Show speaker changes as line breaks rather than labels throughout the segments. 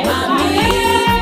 Mami.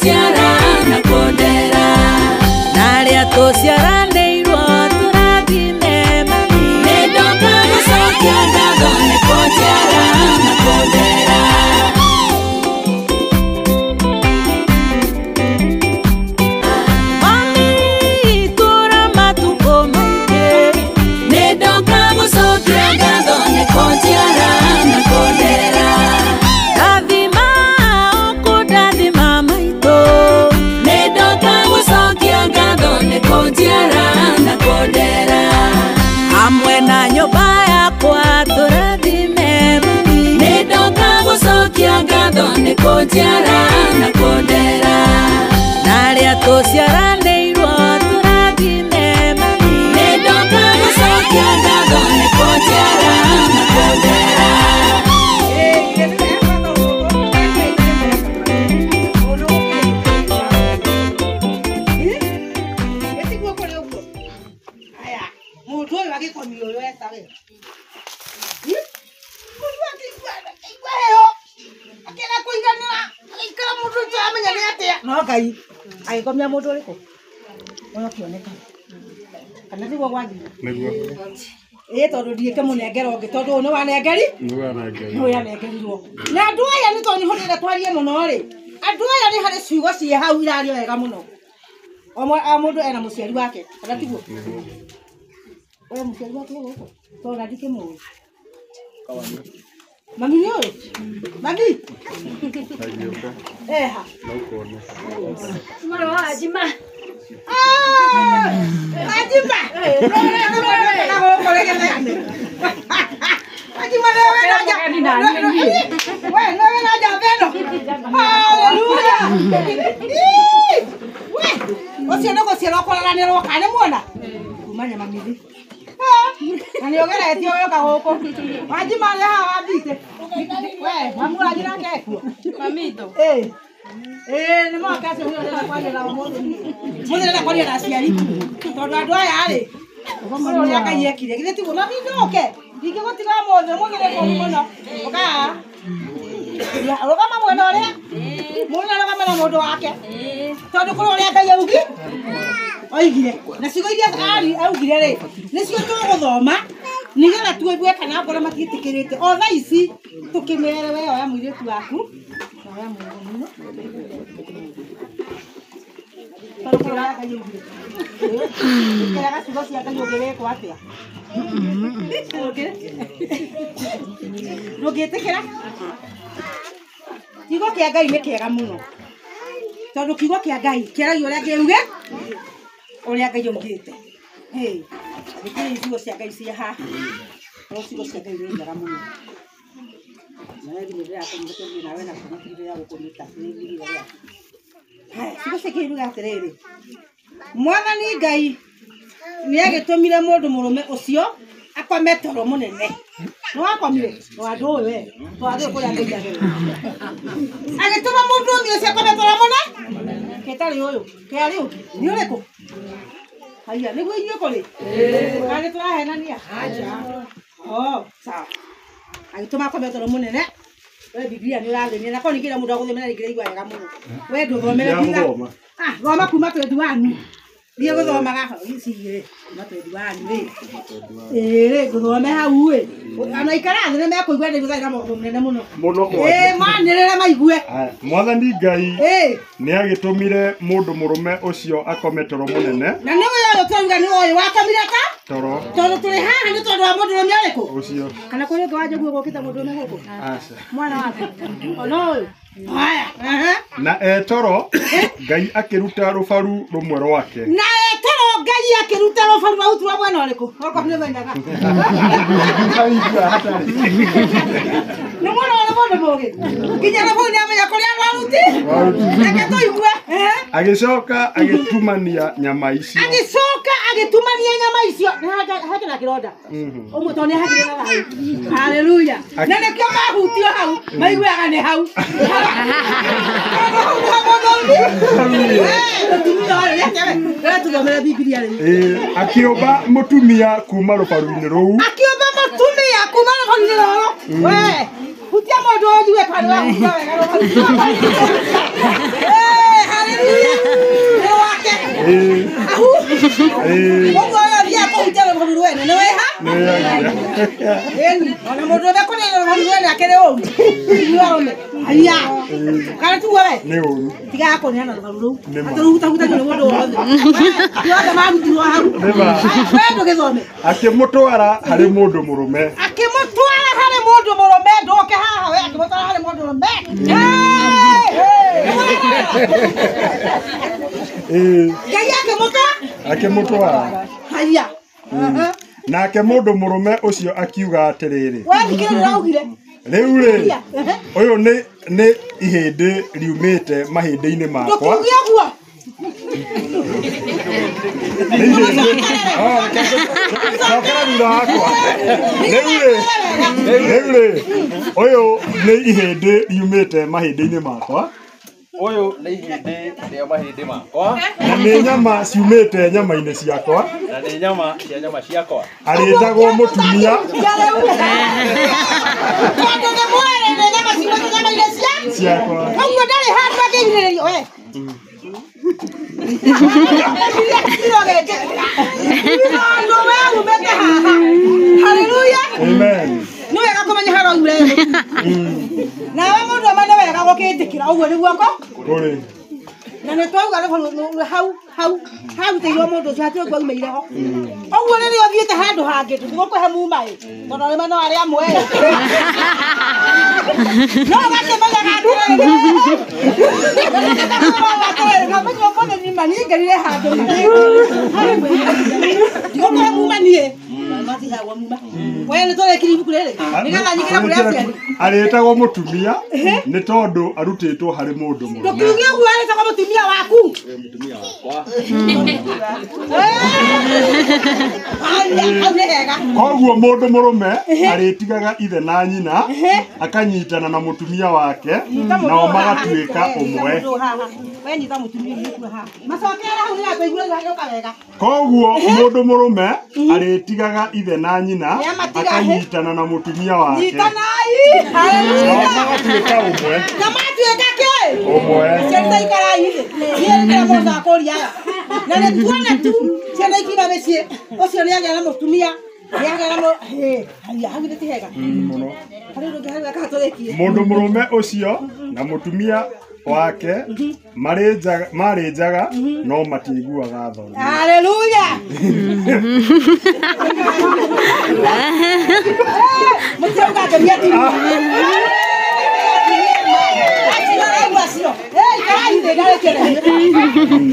kũnjiara na kũndera. Na arĩa tũciaranĩirwo tũrathime mami. Nĩ ndoka gũcokia ngatho nĩ kũnjiara na kũndera. Mami tũra matukũ maingĩ. Nĩ ndoka gũcokia ngatho nĩ kũnjiara na kũndera. Ndathima ũkũndathima maitũ. Nĩ ndoka gũcokia ngatho nĩ kũnjiara na kũndera. Hamwe na nyũmba yakwa tũrathime mami. Nĩ ndoka gũcokia ngatho nĩ kũnjiara na kũndera. Na arĩa tũciaranĩirwo tũrathime mami. Nĩ ndoka gũcokia ngatho nĩ kũnjiara na kũndera.
Mundu uyu agikomio uyu etawe mundu akigua heho akĩaga kũiganĩra agĩikara mundu ũcio amenya nĩ atĩa no Ngai agĩkomia mundu ũrĩkũ ũyũ akĩoneka kana tiguo gwathire
Nĩguo.
Ĩĩ tondũ ndiĩkĩmũnengera ũngĩ tondũ ũyũ nĩ wanengeri
Nĩguo anengeri.
Nĩ anengerirwo na andũ aya nĩ tondũ nĩhũthĩre twarie mũno rĩ andũ aya nĩ harĩ ciugo ciĩ hau irario wega mũno o mũndũ ena mũciari wake kana tiguo we mũciari wake gũkũ tondũ na ndikĩmũĩ mami nĩ ũyũ mami
Agĩũka.
Eha
No ũkona.
Mwana wa Ajima.
Ajima Ajima we nĩwe na njamba ĩno haleluya we ũcio nĩ gũciarwo kũraranĩrwo kana nĩ muona kuma nyamamithi na nĩ ũgeretie ũgĩũka gũkũ Wanjima arĩ haha wambite we mamu ũrathiĩ nake ekuo
Mamito.
Ĩĩ nĩ moka acio nĩo ndĩrenda kwaria nao ũmũthĩ mũthĩ ndĩrenda kwaria na aciari tondũ andũ aya rĩ kũrĩ ũrĩa Ngai ekire githĩ tiguo mami ndũke ndingĩgũtiga ũmũthĩ ũmũthĩ nĩ kũũru mũno ũka haha rũgama mwena ũrĩa mũndũ arũgame na mũndũ wake tondũ kũrĩ ũrĩa Ngai oigire na ciugo iria augire rĩ nĩcio tũgũthoma nĩgetha tuigue kana ngoro matiĩtĩkĩrĩte o thaa ici tũkĩmere we oya mũirĩtu waku na oya mũndũ tondũ kũrĩ ũrĩa Ngai augire ĩkĩraga ciugo cia Ngai ũngĩgĩkwo atĩa ndũngĩtĩkĩra kiugo kĩa Ngai nĩ kĩega mũno tondũ kiugo kĩa Ngai kĩaragia ũrĩa Ngai auge ũrĩa Ngai augĩte gĩtirĩ ciugo cia Ngai ciĩ haha no ciugo cia Ngai nĩ njega mũno na we nginya ndĩrakũnyita tũthiĩ nawe na kuma ndĩragũkũnyita nĩ thirire rĩaku haya ciugo cia Ngai iruga atĩrĩrĩ Mwathani Ngai nĩ agĩtũmire mũndũ mũrũme ũcio akome toro mũnene nĩ wakomire wandũ ũyũ we twathiĩ kũrĩa Ngai agĩrĩire agĩtũma mũndũ ũcio akome toro mũnene kĩtarĩ ũyũ kĩarĩ ũngĩ nĩ ũrĩkũ haya nĩguo inyuĩ kũrĩ kana nĩ tũrahenania oh sawa agĩtũma akome toro mũnene we Biblia nĩ ũrathĩnia na korwo ningĩ mũndũ agũthomera rĩngĩ raigua wega mũno we ndũthomere tiga thoma kuma 21 thiĩ gũthomaga ici rĩ kuma 21 rĩ ĩĩ rĩ ngũthome hau ĩ ona ikara thĩ nĩ mekũigua ndĩgũthaira na mũgambo mũnene mũno
Mũno kwanja.
ĩĩ manĩrĩre maigue
Mwathani Ngai
ĩĩ
nĩ agĩtũmire mũndũ mũrũme ũcio akome toro mũnene
na nĩ ũyũ ũyũ tũrauga nĩ ũyũ wakomire ta
toro
tondũ tũrĩ haha nĩ tondũ wa mũndũ ũrũme ũrĩkũ
ũcio
kana kũrĩ ũngĩ wa njogu ũgũkĩte mũndũ ũrũme gũkũ
aca
mwana waku ona ũyũ haya aha
na etoro Ngai akĩruta rũbaru rũmwe rwake
na etoro Ngai akĩruta rũbaru rwa rwa mwena ũrĩkũ okorwo nĩ wendaga nĩ mwena ũrĩ mũndũ mũũgĩ nginya rũbaru nĩ amenya kũrĩa rwaruti reke tũigue
agĩcoka agĩtumania nyama icio
agĩcoka agĩtumania nyama icio hakĩra kĩronda ũmwe tondũ nĩ hagire na thayũ haleluya na nĩkĩo mahutio hau maiguaga nĩ hau tondũ hau nĩho mũndũ mũtumia ũyũ nĩ atĩa we tũthomere Bibilia rĩu
akĩũmba mũtumia kuma rũbaru-inĩ rũu
akĩũmba mũtumia kuma rũbaru-inĩ rũrũ we hutia mũndũ ũyũ njigue kana nĩ wahutia wega rũbaru. Haleluya. Nĩ wake. Ahu. Ũguo ũyũ ũthiaga kũhutia rũbaru rwene nĩ wĩha? Ĩni, ona mũndũ ũrĩa kũrĩa rũbaru rwene akĩrĩ ũru. Inyuĩ arũme. Haiya. Kana tiguo we?
Nĩ ũru.
Tigaga kũneana rũbaru rũu. Atĩ rũhutahutagio nĩ mũndũ wothe. Ti othe marutirwo hau. We ndũgĩthome.
Akĩmũtwara harĩ mũndũ mũrũme.
Akĩmũtwara harĩ mũndũ mũrũme, ndũke haha we, akĩmũtwara harĩ mũndũ mũrũme. Ngai akĩmũtwara?
Akĩmũtwara.
Haiya.
Nake mũndũ mũrũme ũcio akiuga atĩrĩrĩ.
We thikĩrĩria ũraugire.
Rĩu rĩ, ũyũ nĩ ihĩndĩ riumĩte mahĩndĩ-inĩ makwa.
Ndũkiuge ũguo.
Cokera thutha wakwa. Rĩu rĩ, ũyũ nĩ ihĩndĩ riumĩte mahĩndĩ-inĩ makwa.
Ũyũ nĩ ihĩndĩ rĩa mahĩndĩ makwa.
Na nĩ nyama ciumĩte nyama-inĩ ciakwa.
Na nĩ nyama cia nyama ciakwa.
Arĩtagwo mũtumia.
Tondũ nĩ mwĩrĩ nĩ nyama ciumĩte nyama-inĩ
ciakwa.
Ũguo ndarĩ handũ angĩgirĩrĩrio we. Tondũ we umĩte haha. Haleluya.
Amen.
Nĩ wega kũmenya harĩa ũraumire. Nawe mũndũ ũmwe nĩ wega gũkĩtĩkĩra ũguo nĩguo ko
kũrĩ.
Na nĩ twauga hau hau harutĩirwo mũndũ ũcio hatirĩ ũguo aumĩire ho. Ũguo rĩrĩa ũthiĩte handũ hangĩ tũtigũkũhe muma ĩ tondũ arĩme no arĩa amwe ĩ. No ũgakĩmenyaga atĩrĩrĩ, niĩ ngerire handũ ndigũkũhe muma niĩ. Matihagwo muma. We nĩ tũrĩkirie ibuku rĩrĩ nĩgetha nyingĩre kũrĩ aciari.
Arĩtagwo mũtumia nĩ tondũ arutĩtwo harĩ mũndũ mũrũme.
Ndũkiuge ũguo arĩtagwo mũtumia waku.
Mũtumia wakwa.
Hau nĩ hega.
Koguo mũndũ mũrũme arĩtigaga ithe na nyina akanyitana na mũtumia wake nao magatuĩka ũmwe.
We nyita mũtumia ũyũ haha. Macokere hau nĩgetha tũigue nĩgũka wega.
Koguo mũndũ mũrũme arĩtigaga ithe na nyina akanyitana na mũtumia wake.
Nyitanai. Haleluya.
Nao magatuĩka ũmwe.
Na matuĩka kĩ?
Ũmwe.
Ciana ikarai thĩ. Niĩ nĩkĩo mũndũ akũria aya. Na nĩ tuona tu ciana ikiuma mĩciĩ ũcio nĩagĩa na mũtumia nĩagĩa na haiya hau nĩ ti hega.
Mũno.
Harĩ ũndũ ũngĩ harĩ kana tũrĩkie.
Mũndũ mũrũme ũcio na mũtumia wake marĩ njaga no matiiguaga thoni.
Haleluya. Mũtirauga ngemia atumia. Acio acio. Ikarai thĩ ndarĩkia.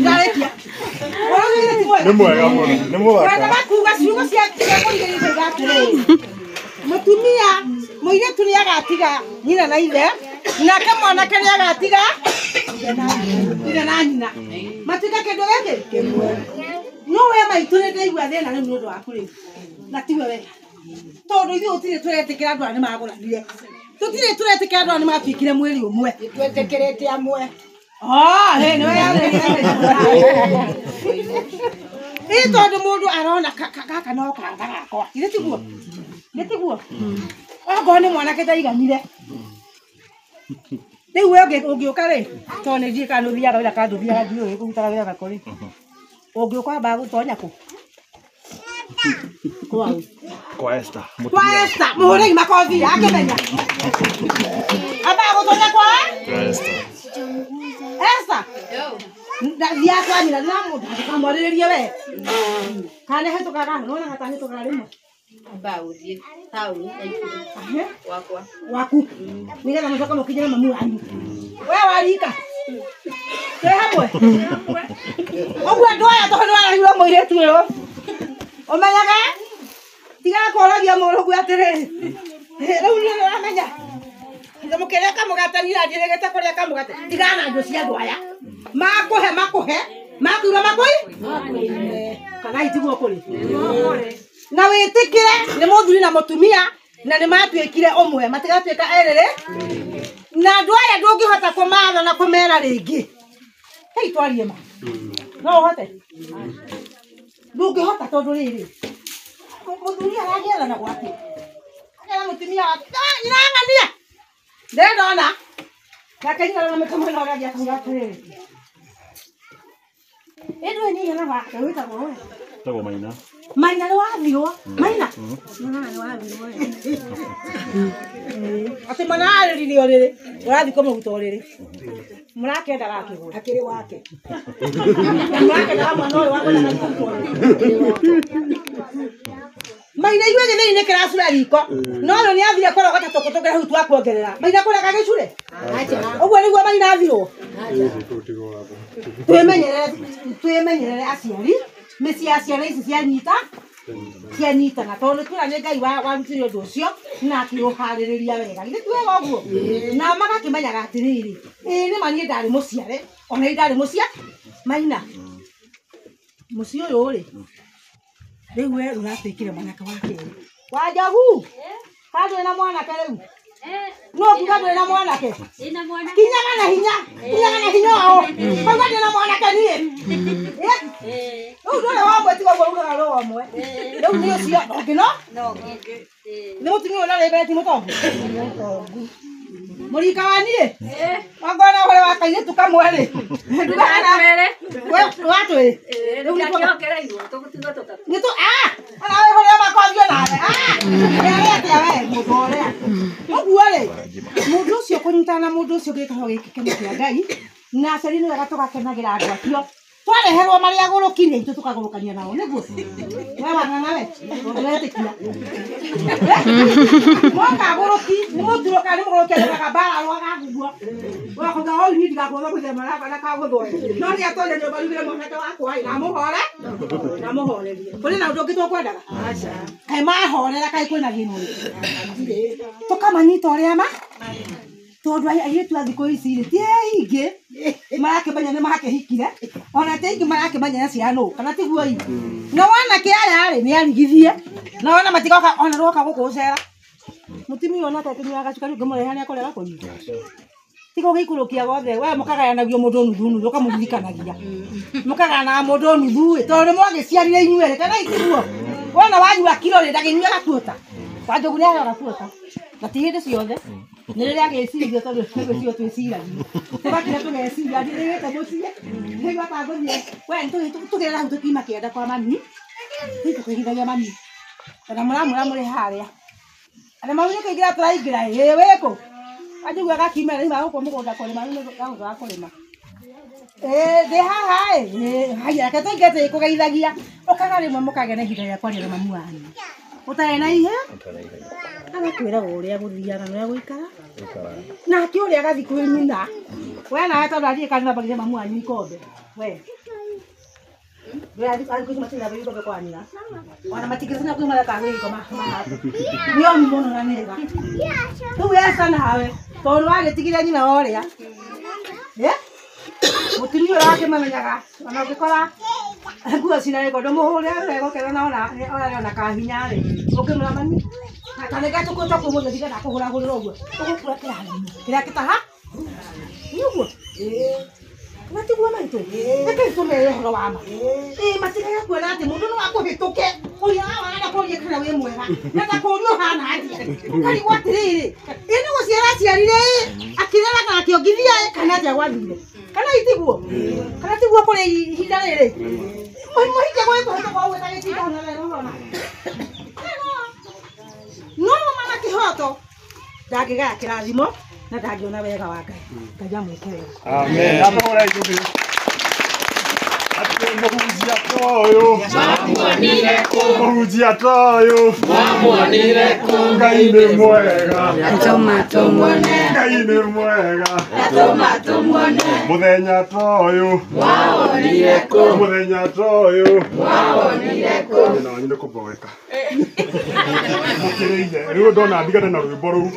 Ndarĩkia.
Nĩ mwega mũno, nĩ mũthaka.
Wendaga kuuga ciugo cia kũrigĩrĩria atĩrĩrĩ. Mũtumia mũirĩtu nĩagatiga nyina na ithe nake mwanake nĩagatiga ithe na nyina matuĩke kĩndũ gĩkĩ kĩmwe. No we maitũ nĩ ndaigua thĩna rĩu nĩ ũndũ waku rĩu na tiwe we tondũ ithuĩ gũtirĩ tũretĩkĩra andũ aya nĩ magũranire tũtirĩ tũretĩkĩra andũ aya nĩ matuĩkire mwĩrĩ ũmwe
twetĩkĩrĩte amwe.
Oh, nĩwe ĩ tondũ mũndũ arona gaka no karata gakwa githĩ tiguo? Nĩ tiguo? Okorwo nĩ mwanake ndaiganire rĩu we ũngĩũka rĩ tondũ nĩ ndiũĩ kana nĩ ũthiaga wĩra kana ndũthiaga ndiũĩ kũrutaga wĩra nako rĩ ũngĩũka wambaga gũtonya kũ? Kwaũ?
Kwa Esther.
Kwa Esther, mũhũrei makobi akĩmenya. Ambaga gũtonya kwa
Esther.
Esther. Ndathiaga kwa nyina ndĩramwarĩrĩrie we. Kana nĩ hĩtũkaga nĩwona gatahĩtũkaga rĩmwe.
Ambaga gũthiĩ taũni Naikuru gwakwa.
Waku. Nĩgetha mũcoke mũkinyĩre mamu wanyu. We warika. Twĩ hamwe. Ũguo andũ aya tondũ nĩwarehirwo mũirĩtu ũyũ. Ũmenyaga tigaga kũragia mũrũguo atĩrĩrĩ. Rĩu niĩ nĩũramenya. Mũkĩrĩa kamũgate niĩ njĩrĩgĩte kũrĩa kamũgate. Tigana na andũ cia andũ aya. Makũhe makũhe makuiga makũi kana itiguo kũrĩ. Na wĩtĩkĩre nĩ mũthuri na mũtumia na nĩ matuĩkire ũmwe matigatuĩka erĩ rĩ. Na andũ aya ndũngĩhota kũmatha na kũmera rĩngĩ. Hei twarie ma. No ũhote? Ndũngĩhota tondũ rĩrĩ mũthuri aragĩethana gwake akera mũtumia wake nyina ng'ania ndĩrĩ ndona nake nyina arũgamĩte mwena ũrĩa ũngĩ akauga atĩrĩrĩ Ĩndũ nĩ yana wa wĩtagwo we.
Tagwo Maina.
Maina nĩ wathirwo. Maina. Nyonaga nĩ wathirwo. Atĩ mwana arĩrire ũrĩrĩ, ũrathiĩ kũmũruta ũrĩrĩ. Mũrakĩendaga akĩgũra. Akĩrĩ wake. Mũrakĩendaga mwana ũyũ wakwa na kũruta ũrĩrĩ. Maina igue gĩthĩi nĩ kĩracura riko. No rĩu nĩ athire kũrogota tũkũ tũngĩ hau twakuongerera. Maina kũrega gĩcure? Ũguo nĩguo Maina athirwo. Twĩmenyerere aciari mĩciĩ ya ciana ici cianyita cianyitana tondũ nĩ twĩra nĩ Ngai warutire ũndũ ũcio na akĩũharĩrĩria wega githĩ ti wega ũguo na magakĩmenyaga atĩrĩrĩ ĩĩ nĩma niĩ ndarĩ mũciare ona niĩ ndarĩ mũcia Maina mũciĩ ũyũ rĩ rĩu we ũratuĩkire mwanake wa kerĩ wa Njogu ka ndũrĩ na mwanake rĩu no ngiuga ndũrĩ na mwanake kinyaga na hinya kinyaga na hinya wao kauga ndĩ na mwanake niĩ rĩu ndũrĩ wa ũmwe tiga ũguo ugaga rũ ũmwe rĩu nĩ ũcio ũngĩ no nĩ mũtumia ũyũ ũrarĩ mbere ti mũtongu mũrika wa niĩ wangona ũrĩ wa kairĩtu kamwe rĩ ndugaga we watwĩ rĩu nĩ nĩtũ ona we ũrĩa makwambio nawe kĩarĩ atĩa we mũndũ ũrĩa ũguo rĩ mũndũ ũcio kũnyitana na mũndũ ũcio gĩkoragwo gĩ gĩkeno kĩa Ngai na aciari nĩ wega tũgakenagĩra andũ acio twareherwo marĩ agũrũki nĩ itũ tũkagũrũkania nao nĩguo we wang'ang'a we ndũretĩkia moka agũrũki nĩ mũturo kana nĩ mũgũrũki arũgaga mbara arũgaga nguo wakuga oi niĩ ndigakũgũtha mũthemba wakwa na kagũthwo no nĩ atonya nyũmba rugire mwanake wakwa ĩ namũhore namũhorerie kũrĩ na ũndũ ũngĩ tũkwendaga kaĩ mahorera kaĩ kwĩna thĩna ũrĩkũ tũkamanyita ũrĩa ma tondũ airĩtu a thikũ ici rĩ ti aingĩ marakĩmenya nĩ makĩhikire ona ti aingĩ marakĩmenya nĩ ciana nũ kana tiguo ĩ na wanake aya rĩ nĩ arigithie na wana matigoka ona rwoka gũkũ gũcera mũtumia ũyũ onake akĩnyuaga cukari ũngĩmũrehe nĩ akũrega kũnyua tiga ũgĩikũrũkia wothe we mũkagayanagio mũndũ nuthu nuthu ũkamũririkanagia mũkagayanaga mũndũ nuthu ĩ tondũ nĩ mwagĩciarire inyuerĩ kana itiguo wona wanyua kiro rĩ ndakĩnyuaga kuota wa Njogu nĩ aheaga kuota na ti hĩndĩ ciothe nĩ rĩrĩa agĩciria tondũ nĩ gwĩciria twĩciragia tũgakira tũgeciria ndirĩgĩte mũciĩ nĩguo atangũthiĩ we tũgerera hau tũkiuma kĩanda kwa mami rĩu tũkĩgithagia mami ona mũramwĩra mũrĩ harĩa na mami nĩ kũingĩra tũraingĩra ĩ wĩkũ Wanjogu agakiuma rĩu gũkũ mũgũnda kũrĩma rĩu nĩ gũthiĩ kũrĩma ĩ ndĩ haha ĩ haya reke tũingĩre tũgĩkũgeithagia ũkaga rĩmwe mũkagĩa na ihinda rĩa kwaria na mamu wanyu ũtarĩ na ihe agakwĩra ũrĩa gũthiaga na ũrĩa gũikara nake ũrĩa agathiĩ kwĩ nyina we nawe tondũ athiĩ kanitha mbagire mamu wanyu ikombe we ikombe kwa nyina ona matingĩcina kwĩ mareka gwĩ gĩko nĩ onu mũno na nĩga rĩu eca nawe tondũ wagĩtigire nyina ũrĩa mũtumia ũrĩa wakĩmamenyaga ona ũngĩkora nguo cina gĩko ndũmũhũre wega ũkera ona ona kahinya rĩ ũkĩmwĩra mami ta nĩnga tũkuo twaku ũmũthĩ ndirenda kũhũrahũrĩra ũguo ũgũkua kĩrathimo kĩrĩa kĩtaha nĩ ũguo na tiguo maitũ reke tũmere ũhoro wa ma ĩ matigage kuona atĩ mũndũ no akũhĩtũke ũrĩa warenda kũria kana wĩ mwega na ndakũria ũhana atĩa ũkarigwo atĩrĩrĩ ĩ nĩ gũciara aciarire ĩ akĩrera kana akĩongithia ĩ kana atĩa gwathire kana itiguo kana tiguo kũrĩ ihinda rĩrĩ mũhinge gwĩkũhĩtũka ũguo ta gĩtinda ona wega ũrona no mama kĩhoto ndangĩgaya kĩrathimo na ndangĩona wega wa Ngai Ngai amwĩke wega
Amen. Amũhũre ikundi. Atĩ mũhunjia toyũ
Mwamuonire kũ?
Mũhunjia toyũ
Mwamuonire kũ?
Ngai nĩ mwega
Tũma tũmuone
Ngai nĩ mwega
Tũma tũmuone
Mũthenya toyũ
Mwaonire kũ?
Mũthenya toyũ
Mwaonire kũ?
Nyina wanyu nĩ kũmboeka mũkĩrĩire rĩu ndona ndigane na rwĩmbo rũu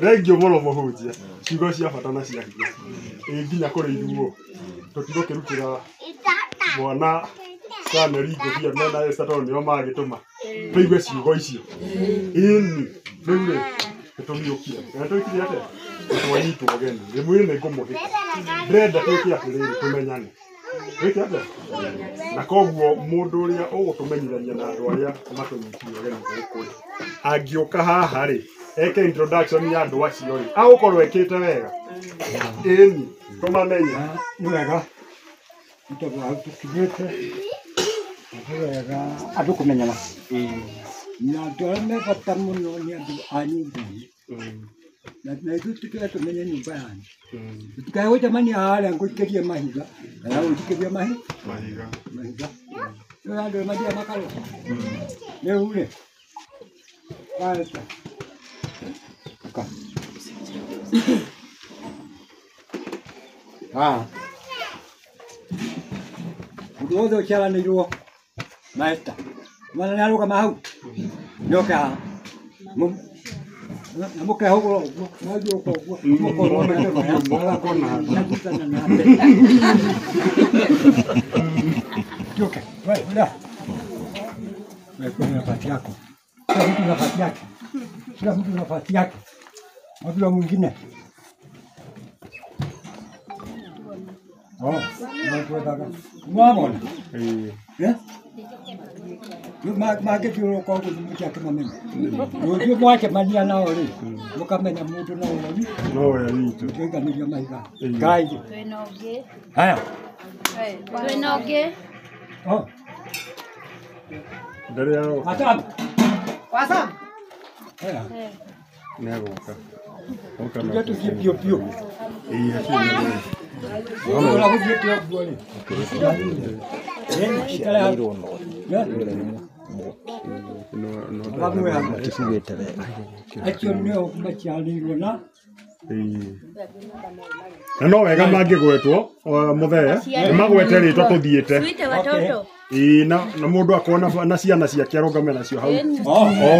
thengio mũno mũhunjia ciugo cia bata na cia hinya ĩ nginya kũrĩ ithuũ tũtigũkĩrutĩra mwana Stanley ngũbia mena Esther tondũ nĩo magĩtũma tũigue ciugo icio ĩni rĩu rĩ nĩtũmiũkie kana twĩkire atĩa nĩtwanyitwo ũgeni rĩmwe nĩ ngũmũhĩka ndĩrenda twĩke atĩrĩrĩ tũmenyane twĩke atĩa na koguo mũndũ ũrĩa ũgũtũmenyithania na andũ arĩa matũnyitire ũgeni gũkũ rĩ angĩũka haha rĩ eke introduction ya andũ acio rĩ agũkorwo ekĩte wega ĩni tũmamenye
Nĩ wega Nĩ hau tũkinyĩte nĩ wega andũ kũmenyana na andũ arĩa me bata mũno nĩ andũ a nyũmba ĩno na ithuĩ tũtige tũmenye nyũmba yanyu tũtikae gũcemania harĩa ngũikĩrie mahiga kana gũikĩrie mahiga rĩu andũ mathiaga makarũka rĩu rĩ waeta ũka haha mũndũ wothe ũciaranĩirwo maeta mwana nĩ arũgama hau nĩoke haha na mũkehũgũra ũguo mwathiũrũka ũguo mũkorwo manyitana na mbere Tioke, wewe ula. Wewe kuna nafasi yako. Kila mtu nafasi yake. Kila mtu nafasi yake. Wapi wa mwingine? Oh, mwatwethaga. Mwamona? Eh? Magĩthiũrũrũka ũguo mũtiakĩmamenya. Rũciũ mwacemania nao rĩ, mũkamenya mũndũ no ũrĩa
No ũrĩa witũ.
Mũtiaiganĩria mahiga. Ngai.
Twĩna ũngĩ.
Haya.
Twĩna ũngĩ.
Oh.
Ndarĩ aroka.
Watamu.
Wasa.
Haya.
Nĩegũka. Oka na.
Tũthiĩ tũthiĩ biũ biũ.
Ĩĩ hatirĩ na thĩna.
Ũra gũthiĩte ũguo rĩ. Ĩikare hau. Vamwe hamwe. Acio nĩo maciarĩirwo na
Na no wega mangĩgwetwo mũthee nĩ magwete rĩtwa tũthiĩte.
Tuite watoto.
Ĩĩ na mũndũ akorwo na ciana ciake arũgame nacio hau. O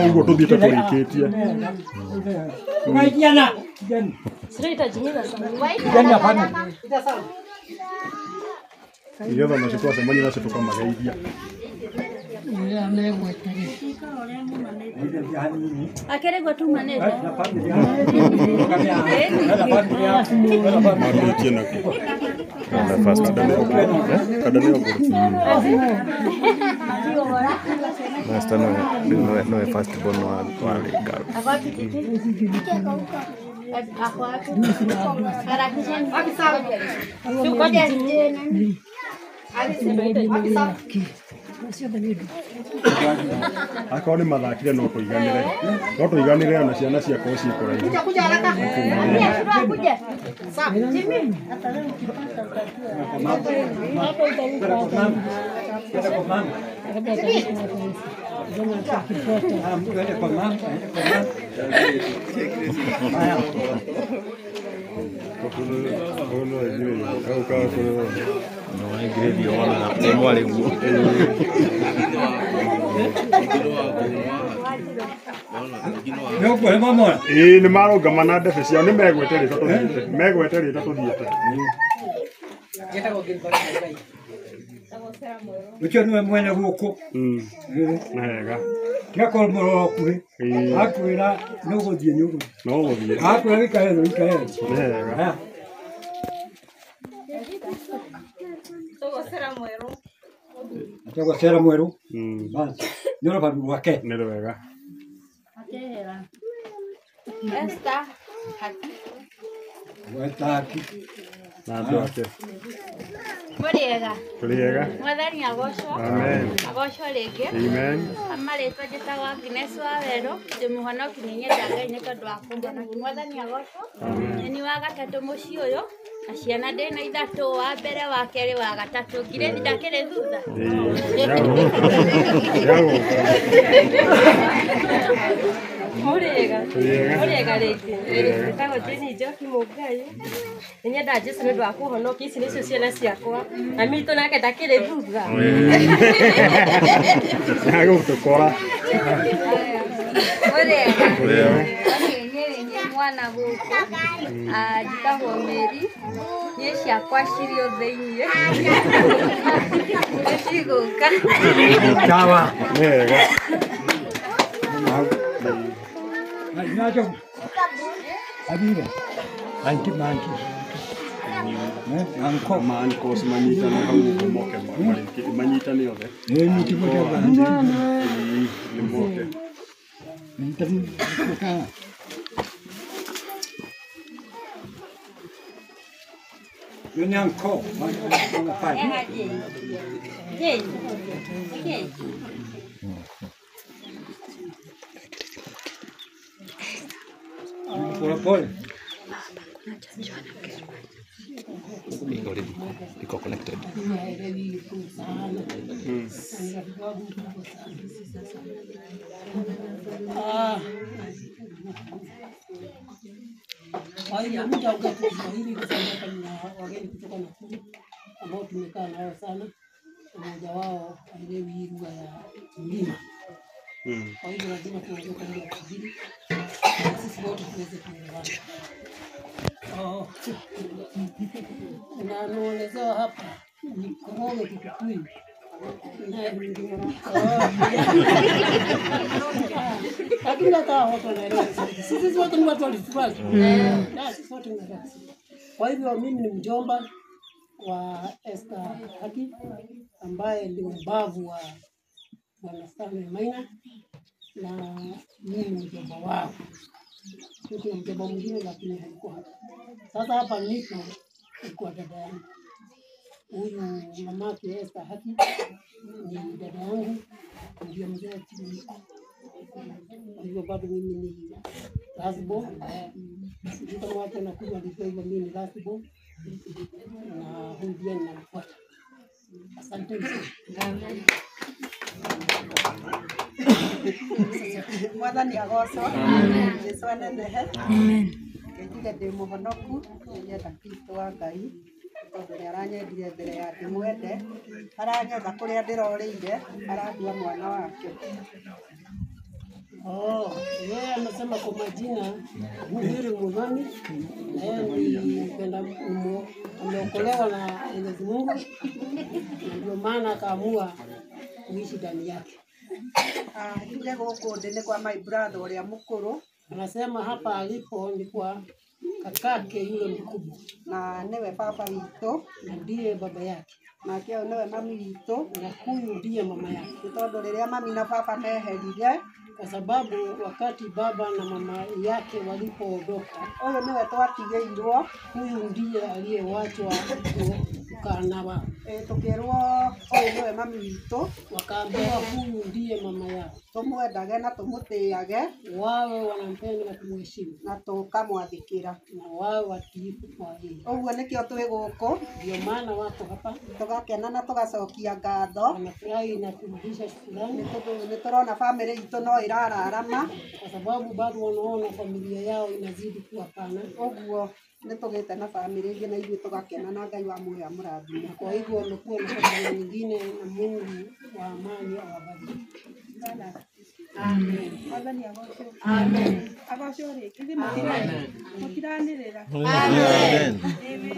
ũguo tũthiĩte tũrĩkĩtie.
Ũgaikiana. Igeni. Igeni hapana.
Nĩgetha nacio twacemania nacio tũkamageithia.
Akĩrĩgwo tumanĩte.
Marũtie nakuo. Kada nĩ ũguo.
Master no first born wa girl.
Akorwo nĩ mathakire no tũiganĩre. No tũiganĩre ona ciana ciakorwo ciĩ kũraihu.
Kuja haraka.
Ĩĩ nĩ marũgama na ndebe ciao nĩ megwete rĩtwa tũthiĩte. Megwete rĩtwa tũthiĩte.
Ũcio nĩwe mwene gũkũ.
Nĩ wega.
Tiga korwo mũrora hakuhĩ. Akwĩra nĩ ũgũthiĩ nĩ ũgũthiĩ.
No ũgũthiĩ.
Akwĩra wĩikare thĩ ũikare thĩ.
Nĩ wega.
Haya. Etagwo Cera Mwerũ. Basi. Nĩ rũbaru rwake.
Nĩ wega.
Esther Haki.
Esther Haki.
Na andũ ake.
Mũrĩega.
Tũrĩega.
Mwathani agocwo.
Amen.
Agocwo rĩngĩ.
Amen.
Marĩtwa njĩtagwo Agnes Wawerũ, ndĩ mũhonoki nĩ nyenda Ngai nĩ tondũ wa kũhonokia. Mwathani agocwo. Nĩ niĩ wa gatatũ mũciĩ ũyũ na ciana ndĩ na ithatũ, wa mbere, wa kerĩ, wa gatatũ. Ngirĩthi ndakĩrĩ thutha.
Mũrĩega. Mũrĩega rĩngĩ. Njĩtagwo Jane Njoki Mũngai. Nĩ nyendaga Jesũ nĩ ũndũ wa kũhonokia. Ici nĩcio ciana ciakwa. Na mitũ nake ndakĩrĩ thutha.
Nĩagũtũkora.
Mũrĩega.
Tũrĩega.
Niĩ nĩ niĩ mwana gũkũ. Njĩtagwo Mary. Niĩ ciakwa cirĩ o thĩiniĩ. Nĩ cigũka.
Sawa.
Nĩ wega.
Nacho. Athire. Anti manti. Anko
Mankos manyitane hau ũguo moke manyitane othe.
Ĩĩ nyiti mũtego.
Ĩĩ nĩ moke.
Nyitane. Ũyũ nĩ uncle wa pale. Pole pole.
Iko connected.
Kwa hiyo mimi nitaongea tu Kiswahili kwa sababu hapa nina wageni kutoka Nakuru ambao tumekaa nao sana. Mmoja wao haelewi hii lugha ya mlima. Kwa hiyo lazima tuongee kwa lugha ya Kiswahili sisi wote tuweze kuelewana. Oh. Na naelezewa hapa ni Koroge Kikuyu. Lakini hata watu wanaelewa Kiswahili. Sisi wote ni watu wa Rift Valley. Na sisi wote ni watu wa Kiswahili. Kwa hivyo mimi ni mjomba wa Esther Haki ambaye ni mbavu wa Bwana Stanley Maina na mimi ni mjomba wao. Kuna mjomba mwingine lakini hayuko hapa. Sasa hapa nilipo ni kwa dada yangu. Huyu mamake Esther Haki ni dada yangu, ndiye mzee kuliko. Kwa hivyo bado mimi ni last born. Sijui kama watu wanakuja walivyo hivyo, mimi ni last born na huyu ndiye ninamfuata. Asante sana.
Mwathani agocwo. Jesu anenehe. Njuge ndĩ mũhonoku, nĩnyenda Kristo wa Ngai tondũ nĩ aranyendire mbere ya ndĩmwende, aranyetha kũrĩa ndĩrorĩire, arandua mwana wake.
Oh, yeye anasema kwa majina Mhubiri Muthoni, na yeye ni mpenda ameokolewa na Mwenyezi Mungu, na ndio maana akaamua kuishi ndani yake.
Njuge gũkũ ndĩ nĩ kwa my brother ũrĩa mũkũrũ.
Anasema hapa alipo ni kwa kakake yule mkubwa,
na nĩwe baba witũ,
na ndiye baba yake,
nake ũyũ nĩwe mami witũ,
na huyu ndiye mama yake,
nĩ tondũ rĩrĩa mami na baba meherire,
kwa sababu wakati baba na mama yake walipoondoka,
ũyũ nĩwe twatigĩirwo,
huyu ndiye aliyewachwa kukaa na wao.
Tũkĩrwo ũyũ nĩwe mami witũ,
wakaambiwa huyu ndiye mama yao,
tũmwendage na tũmũtĩage,
wawe wanampenda na kumheshimu,
na tũkamwathĩkĩra,
na wawe watiifu kwa yeye.
Ũguo nĩkĩo twĩ gũkũ,
ndio maana wako hapa,
tũgakena na tũgacokia ngatho,
wanafurahi na kurudisha shukrani,
nĩ tũrona bamĩrĩ itũ no ĩrararama,
kwa sababu bado wanaona familia yao inazidi kuwa pana.
Ũguo nĩ tũgĩte na bamĩrĩ ĩngĩ na ithuĩ tũgakena na Ngai wa muoyo amũrathime.
Kwa hivyo wamekuwa na familia nyingine na Mungu wa amani awabariki.
Amen. Mwathani agocwo. Amen. Agocwo rĩngĩ. Mũtiranĩrĩra. Amen.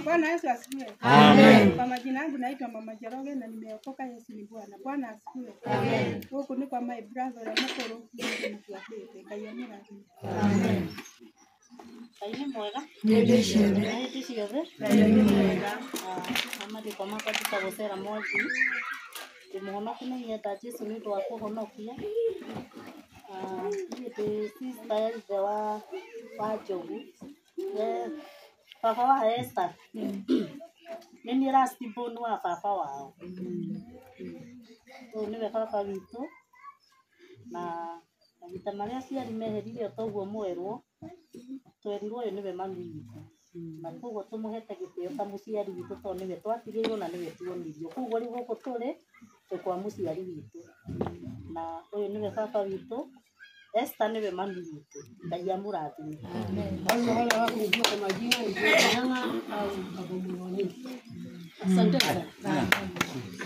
Bwana Yesu asifiwe. Amen. Kwa majina yangu naitwa Mama Njoroge na nimeokoka. Yesu ni Bwana. Bwana asifiwe. Amen. Gũkũ nĩ kwa my brother ũrĩa mũkũrũ mũbuatĩte. Ngai amũrathime. Amen.
Ngai nĩ mwega.
Hĩndĩ ciothe.
Hĩndĩ ciothe.
Ngai nĩ mwega.
Marĩtwa makwa njĩtagwo Sarah Mwangi. Ndĩ mũhonoku nĩ nyenda Jesu nĩ ũndũ wa kũhonokia. Niĩ ndĩ sister ya ithe wa Njogu. Baba wa Esther. Nĩ niĩ last born wa baba wao. Ũyũ nĩwe baba witũ na mahinda marĩa aciari meherire toguo mwerwo twerirwo ũyũ nĩwe mami witũ na koguo tũmũhete gĩtĩo ta mũciari witũ tondũ nĩwe twatigĩirwo na nĩwe tuonirio. Koguo rĩu gũkũ tũrĩ twĩ kwa mũciari witũ na ũyũ nĩwe baba witũ. Esther nĩwe mami witũ. Ngai amũrathime.
Kwa hiyo wale hawakunijua kwa majina ni Jana au Baba Mwanini. Asante sana.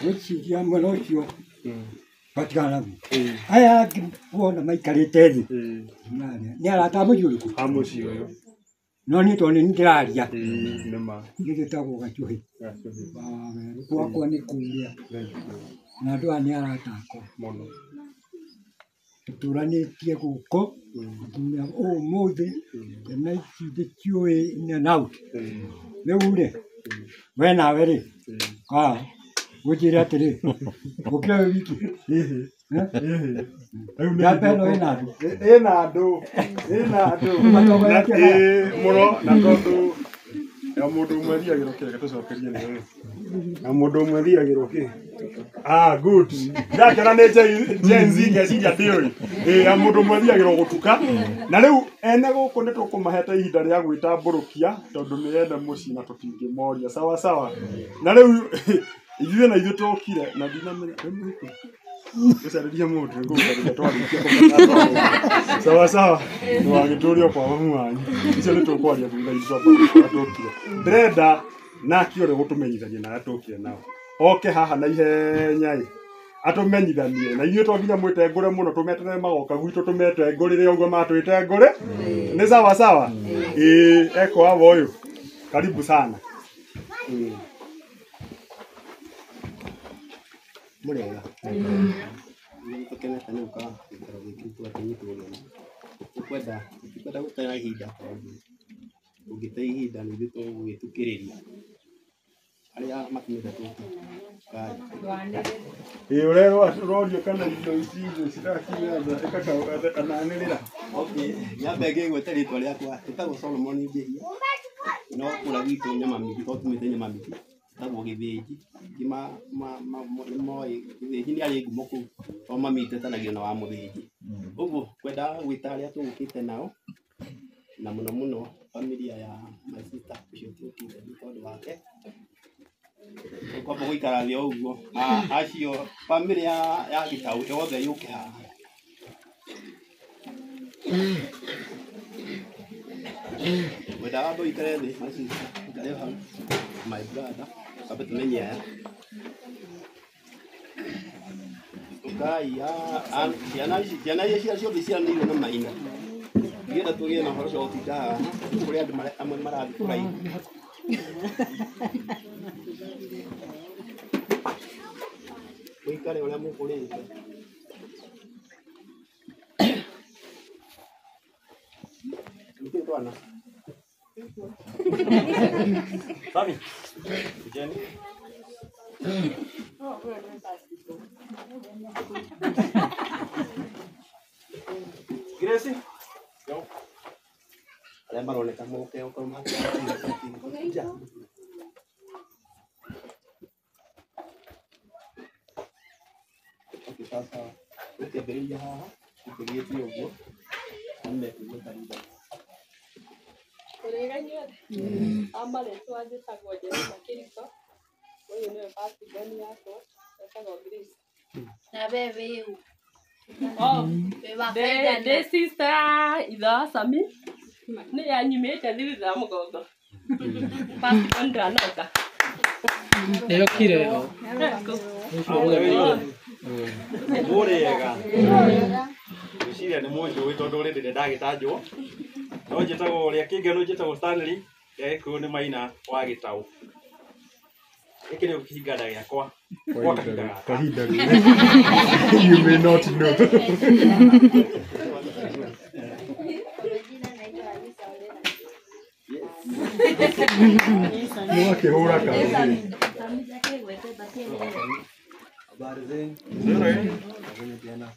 Gwĩciria mwena ũcio batigana naguo aya angĩ wona maikarĩte thĩ nĩ arata a mũciĩ ũrĩkũ?
A mũciĩ ũyũ.
No niĩ tondũ nĩ niĩ ndĩraria
Nĩ ma.
niĩ njĩtagwo Gachuhi gwakwa nĩ kũrĩa na andũ aya nĩ arata akwa
mũno
tũtũranĩtie gũkũ nginya ũmũthĩ na ici ndĩciũĩ in and out. Rĩu rĩ we nawe rĩ ngũnjĩre atĩrĩ ũkĩra wĩ wiki Njamba ĩno ĩna andũ
ĩna andũ ĩna andũ mũno na tondũ Ya mũndũ ũmwe thiagĩrwo kĩ? Reke tũcokerie nĩ wewe. Ya mũndũ ũmwe thiagĩrwo kĩ? Ah, good. Ndakĩona nĩ Gen Z ngeciria ndĩũĩ. Ĩ, ya mũndũ ũmwe thiagĩrwo gũtuka. Na rĩu ene gũkũ nĩ tũkũmahete ihinda rĩa gwĩtambũrũkia tondũ nĩ ene mũciĩ na tũtingĩmoria. Sawa sawa. Na rĩu ithuĩ na ithuĩ tũkire na ndinamenya wĩ mũhiku. Gũcarĩria mũndũ nĩngũgũcarĩria twarĩkia kũmenya. Sawa sawa. Ndũgagĩtũrie kwa mamu wanyu. Icio nĩ tũkwaria thutha-inĩ twamba gũkora tũkire. Ndĩrenda nake ũrĩa ũgũtũmenyithania na arĩa tũkire nao. Oke haha na ihenya ĩ. Atũmenyithanie na ithuĩ to nginya mwĩtengũre mũno tũmeterere magoka gwitũ tũmetengũrĩre ũguo matwĩtengũre. Nĩ sawa sawa. Ĩ, eko hawa ũyũ. Karibu sana.
Mũrĩega. Nĩtũkenete nĩ gũka gĩikaro gĩkĩ tũgakĩnyitwo ũgeni. Tũkwenda tũtikwenda gũte ihinda tondũ ũngĩte ihinda nĩ ithuĩ tũgũgĩtukĩrĩria. Arĩa matũmĩte tũke. Kai.
Ĩ, ũrerwo ũrorio kana irio ici irio cirakinya ĩka kananĩrĩra.
Okay, nyambe ngĩgwete rĩtwa rĩakwa. Ĩtagwo Solomon Njĩhia. No kũrĩa gwitũ Nyamamiri, tondũ tumĩte Nyamamiri. Ĩtagwo Gĩthĩnji. Aingĩ nĩ moĩ Gĩthĩnji nĩ arĩ ngumo kũu tondũ mami tetanagia na wa Mũthĩnji. Ũguo ngwendaga gwĩta arĩa tũgũkĩte nao na mũno mũno familia ya my sister ũcio tũkĩte nĩ tondũ wake. Tũkwamba gũikara thĩ o ũguo. Acio family ya Gĩtaũ yothe yũke haha. Ngwendaga wambe ũikare thĩ my sister, ũikare hau my brother, wambe tũmenye aya. Ũkai ciana ici ciana iria ciothe ciaranĩirwo na Maina. Nĩgetha tũgĩe na ũhoro ũcio wa gũtinda haha, kũrĩ andũ amwe marathiĩ kũraihu. Mũikare ũrĩa mũkũrĩte. Nĩkĩĩ twana?
Sami. Kujeni. Gracie. Yo.
Arĩa maroneka moke okorwo makĩenda. Okay, sasa ũkĩambĩrĩria haha ũkĩgĩte ũguo nĩmekũigua thutha.
Ũrĩega inyuothe. Amarĩtwa njĩtagwo Jeruma Kĩriko. Ũyũ nĩwe first born yakwa, etagwo Grace.
Na we wĩ ũ?
Oh,
Wĩ wa kaigana?
ndĩ sister ya ithe wa Sami. Nĩ anyumĩte thutha wa mũgongo. First born ndanoka.
Nĩyokire.
Mũrĩega. Ngwĩciria nĩ mũnjũĩ tondũ rĩndĩ ndĩ ndagĩtanjwo. No njĩtagwo ũrĩa kĩngeno njĩtagwo Stanley, rĩa Gĩkũyũ nĩ Maina wa Gĩtaũ. Gĩkĩ nĩ kĩhinganda gĩakwa gwa kahinda gaka.
Kahinda rĩrĩ. You may not know. Mwakĩhũra karubi.
Habari zenu?
Nzuri.
Karibuni tena.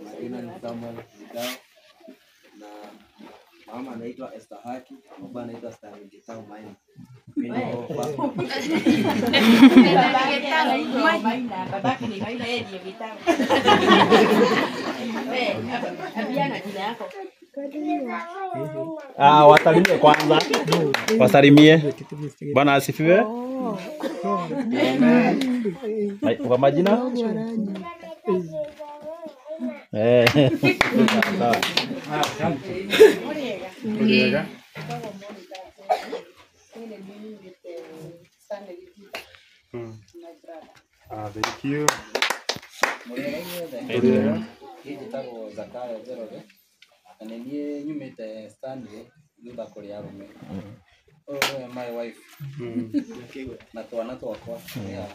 Majina ni Samuel Gitau na mama anaitwa Esther Haki, baba anaitwa Stanley Gitau Maina. Mimi ndio
Babake ni Maina, yeye ndiye Gitau. Ambiana jina yako.
Ah, wasalimie kwanza. Wasalimie. Bwana asifiwe. Kwa majina? Eh. Sawa.
Mũrĩega. Ah, thank you.
Mũrĩega inyuothe.
Mũrĩega.
Niĩ njĩtagwo Zakayo Njoroge na nĩ niĩ nyumĩte Stanley thutha kũrĩ arũme. Ũyũ nĩwe my wife na twana twakwa. Yeah.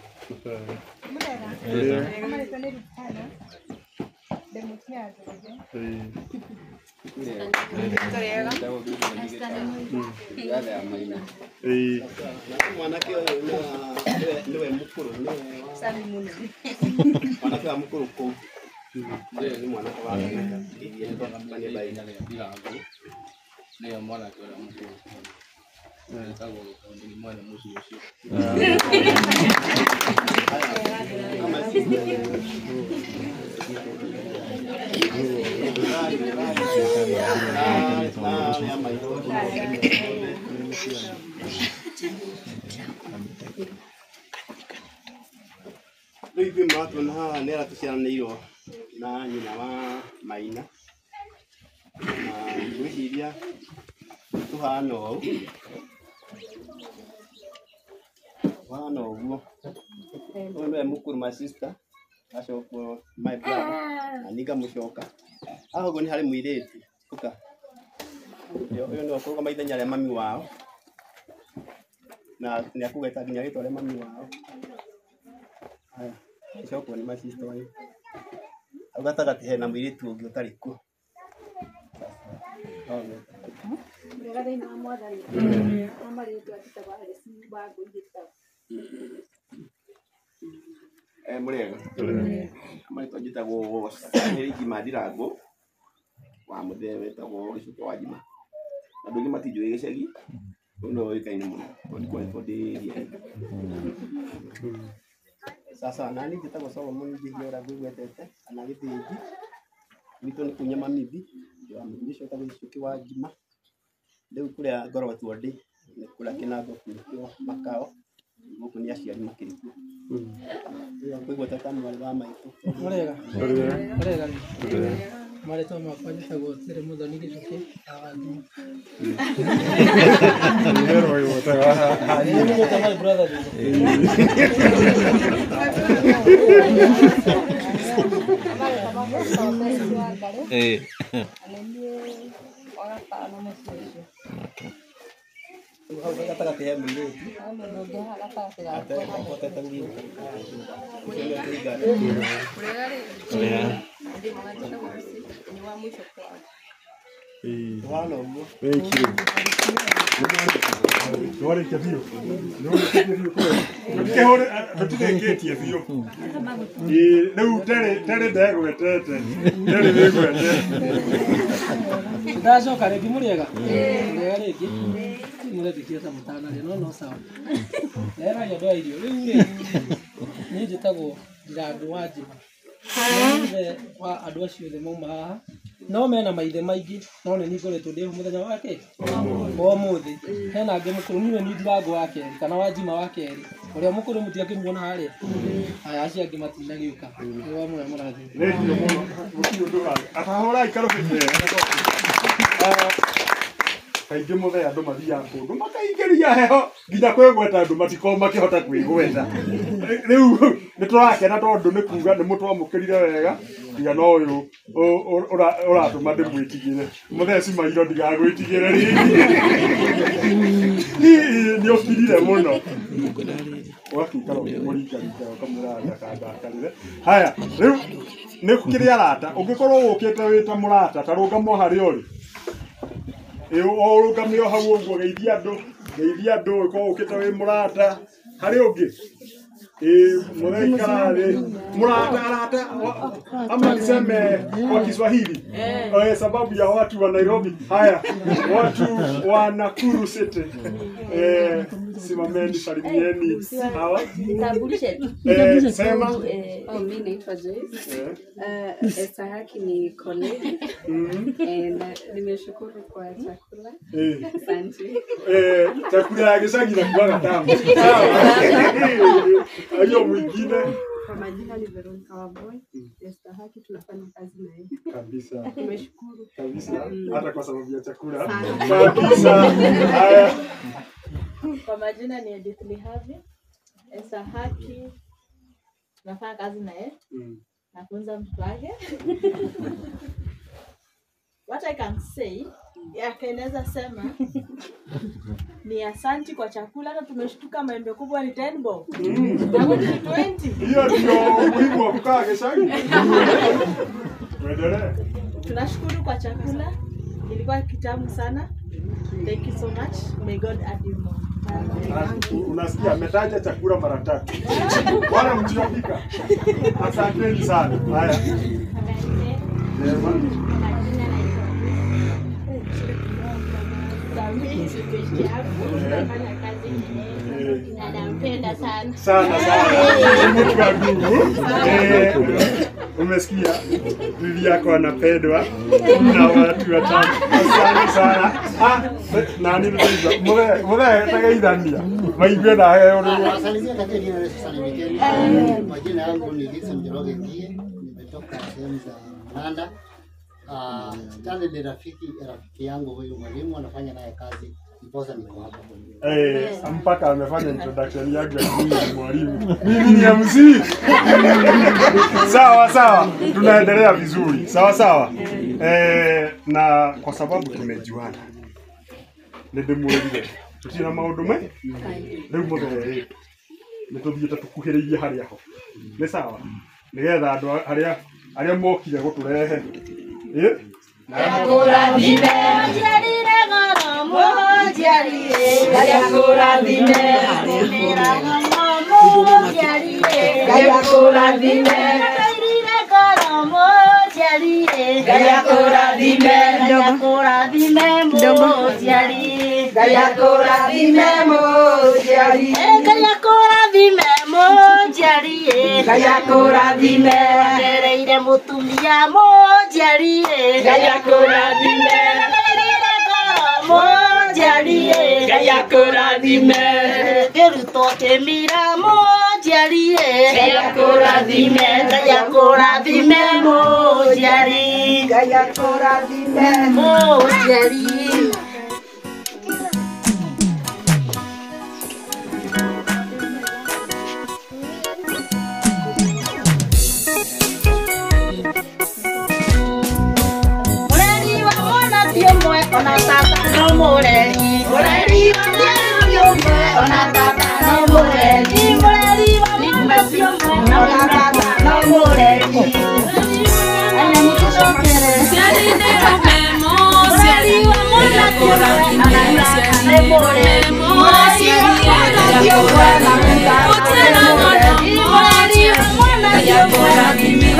Mwanake ũyũ nĩwe mũkũrũ, nĩwe mwanake wa mũkũrũ kũu. Ũyũ nĩ mwanake wa
Nĩwe mwanake ũrĩa mũkũrũ.
Njĩtagwo Gĩtau ndĩ mwene mũciĩ ũcio.
Rĩu ithuĩ mũratuona haha nĩ arĩa tũciaranĩirwo na nyina wa Maina, na ngwĩciria tũhana ũũ, tũhana ũguo. Ũyũ nĩwe mũkũrũ my sister, agacokwo my brother, na niĩ ngamũcoka. Haha ũguo nĩ harĩ mũirĩtu, ũka. Ũyũ nĩwe ũkũrũgama ithenya rĩa mami wao, na nĩ akũgweta nginya rĩtwa rĩa mami wao. Haya, icokwo nĩ my sister ũyũ. Hau gatagatĩ hena mũirĩtu ũngĩ ũtarĩ kuo.
Wega thĩinĩ wa mwathani. Wa marĩtwa njĩtagwo Alice Wangũi Gĩtau.
Mũrĩega. Marĩtwa njĩtagwo Stanley Ngima Ndirango wa mũthee wetagwo Gĩcuka wa Njima. Andũ aingĩ matinjũĩ gĩcagi, ũyũ nĩwe ũĩkaine mũno tondũ ndikoretwo ndĩ hihi. Sasa nani njĩtagwo Solomon Njihia ũrĩa ngwĩgwetete kana Gĩthĩnji. Gwitũ nĩ kũu Nyamamithi, ndĩ wa mũthuri ũcio wĩtagwo Gĩcuki wa Njima. Rĩu kũrĩa ngoragwo ndĩ nĩ kũrĩa Kĩnango nĩkuo makao, gũkũ nĩ aciari makĩrĩ kuo. Ngwĩgweta ta mwarĩ wa maitũ.
Mũrĩega. Mũrĩega. Marĩtwa makwa njĩtagwo Terĩ Mũthoni Gĩcuki wa Njima. Nĩ my brother thutha.
Hau gatagatĩ he mũirĩtu atehotete gũgĩũka. Ũcio nĩwe kĩringana. Tũhana ũguo.
Thank you. Nĩwarĩkia biũ. Nĩwarĩkia biũ kweli. Tũtikĩhũre tũtirĩkĩtie biũ. Ĩĩ rĩu Terĩ Terĩ ndegwetete. Terĩ wĩgwete.
Ndacoka rĩngĩ mũrĩega. Mũrĩega rĩngĩ. Mũrendekire ta mũtanarĩa no no sawa. Ndeheragia andũ a irio. Rĩu rĩ niĩ njĩtagwo Ndirango wa Njima. Nĩ ithe wa andũ acio othe mauma haha. No mena maithe maingĩ no nĩ niĩ ngoretwo ndĩ ho mũthenya wa kĩ wa ũmũthĩ. Hena angĩ mũkũrũ niĩ nĩ Ndirango wa kerĩ kana wa Njima wa kerĩ. Ũrĩa mũkũrũ mũtiakĩmuona harĩa. Aya acio angĩ matinagĩũka. Nĩ wa mũrĩa mũrathime.
Thengiũ mũno. Gũtirĩ ũndũ ũrathiĩ. Atahũrai karũbĩ kega. Kaingĩ mũthee andũ mathiaga kũndũ makaingĩria heho nginya kwĩgweta andũ matikoragwo makĩhota kwĩgweta. Rĩu nĩ tũrakena tondũ nĩ kuga nĩ mũtwamũkĩrire wega tiga no ũyũ ũratũma ndĩmwĩtigĩre. Mũthee Cimairo ndigagwĩtigĩre rĩngĩ. Nĩ ũkirire mũno. Ũgakĩikara ũkĩmũringaringaga ũkamwĩra ndakandakarĩre. Haya, rĩu nĩ kũrĩ arata. Ũngĩkorwo ũkĩte wĩ ta mũrata ta rũgamo harĩa ũrĩ. Ĩ o ũrũgame o hau ũguo geithia andũ ũkorwo ũkĩte wĩ mũrata. Harĩ ũngĩ? Ĩ mũthee ikara thĩ. Mũrata arata ama niseme kwa Kiswahili sababu ya watu wa Nairobi. Haya, watu wa Nakuru City. Simameni, salimieni hawa.
Nitambulishe.
Sema.
Mimi naitwa Joyce. Esther Haki ni colleague. And nimeshukuru kwa chakula. Asante.
Chakula ya gĩcagi na tamu. Hiyo mwingine.
Kwa majina ni Veronica Wamboi. Esther Haki tunafanya kazi na yeye.
Kabisa.
Nimeshukuru.
Kabisa. Hata kwa sababu ya chakula. Kabisa. Haya.
Kwa majina ni Edith Lihavi. Esther Haki tunafanya kazi na yeye. Nafunza mtoto wake. What I can say, yakeneza sema ni asanti kwa chakula. Hata tumeshtuka maembe kubwa ni 10 bob. Na ni 20.
Hiyo ndio muhimu wa kukaa gĩcagi. Tuendelee.
Tunashukuru kwa chakula. Ilikuwa kitamu sana. Thank you so much. May God add you more.
Unasikia ametaja chakula mara tatu. Wala mtiopika. Asanteni sana. Haya. Nema.
Mimi si beshte yangu, tunafanya kazi na nampenda sana.
Sana sana. Mtu wa nguvu. Umesikia? Bibi yako anapendwa na watu watano. Sana sana. Ah, nani mtaiza? Mwe tagaithania. Maigue na heo rĩu.
Wasalimia katika jina la Yesu salimikeni. Majina yangu ni Gibson Njoroge Ngie, nimetoka sehemu za Mnanda. Stanley ni rafiki yangu huyu mwalimu, anafanya naye kazi, ndiposa niko hapa.
Mpaka amefanya introduction yangu ya mimi ni mwalimu. Mimi ni MC. Sawa sawa, tunaendelea vizuri. Sawa sawa. Na kwa sababu tumejuana. Nĩndĩmwĩrire tũtirĩ na maũndũ me rĩu mũthee nĩ tũthiĩte tũkuhĩrĩirie harĩa ho nĩ sawa nĩgetha andũ arĩa mokire gũtũrehe
Ndereire mutumia mũnjiarie Ngai akũrathime mũnjiarie Ngai akũrathime kĩrutwo kĩmira mũnjiarie Ngai akũrathime Ngai akũrathime mũnjiarie Ngai akũrathime mũnjiarie. Ona tata no mũreri mũreri wa mwana ti ũmwe ona tata no mũreri mũreri wa mwana ti ũmwe ona tata no mũreri. Aya mũtũcokere mũreri wa mwana ti ũmwe ona tata nĩ mũreri mũreri wa mwana ti ũmwe ona tata nĩ mũreri mũreri wa mwana ti ũmwe nĩ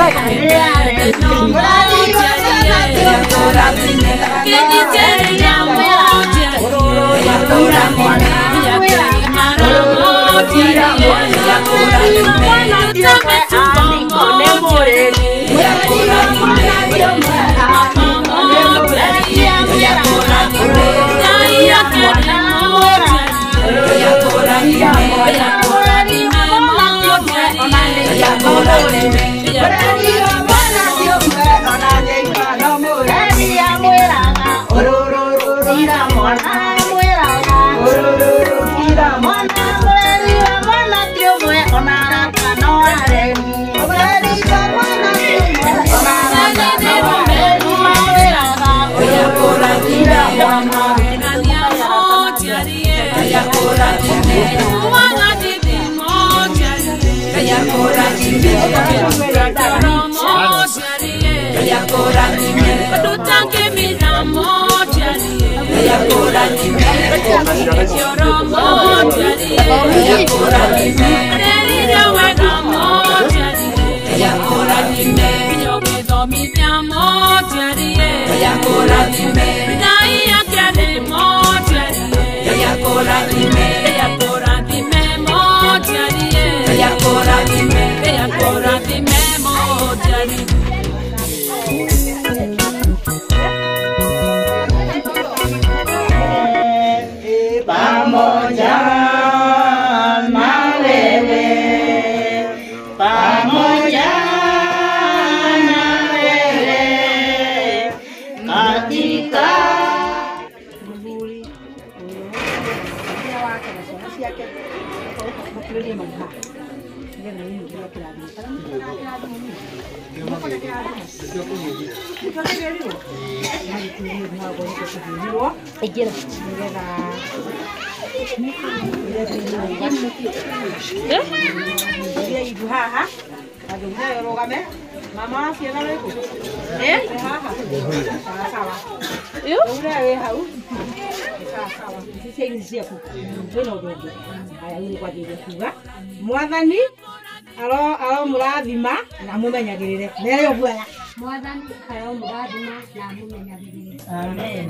areri mũreri wa mwana ti ũmwe. Pamoja na wewe, pamoja na wewe katika
muthuri uyu wake na ciana ciake makuhĩrĩrie mau haha nĩgetha wĩnyitĩrwo kĩrathimo kana mũtũraga kĩrathimo nĩmũkona kĩrathimo nĩtwagĩrĩirwo magĩtuĩrie mũrango nĩkĩo tũhiũhirwo nĩgetha iria ibu haha andũ nayo rũgame mama wa ciana wĩkũ wĩ haha sawa sawa ũrĩa wĩ hau sawa sawa ici cia ici ciaku kwĩna ũndũ ũngĩ haya rĩu nĩkwanjĩrĩria kuga mwathani aromũrathima na amũmenyagĩrĩre mere ũguo aya.
Mwathani aromũrathima na amũmenyagĩrĩre.
Amen.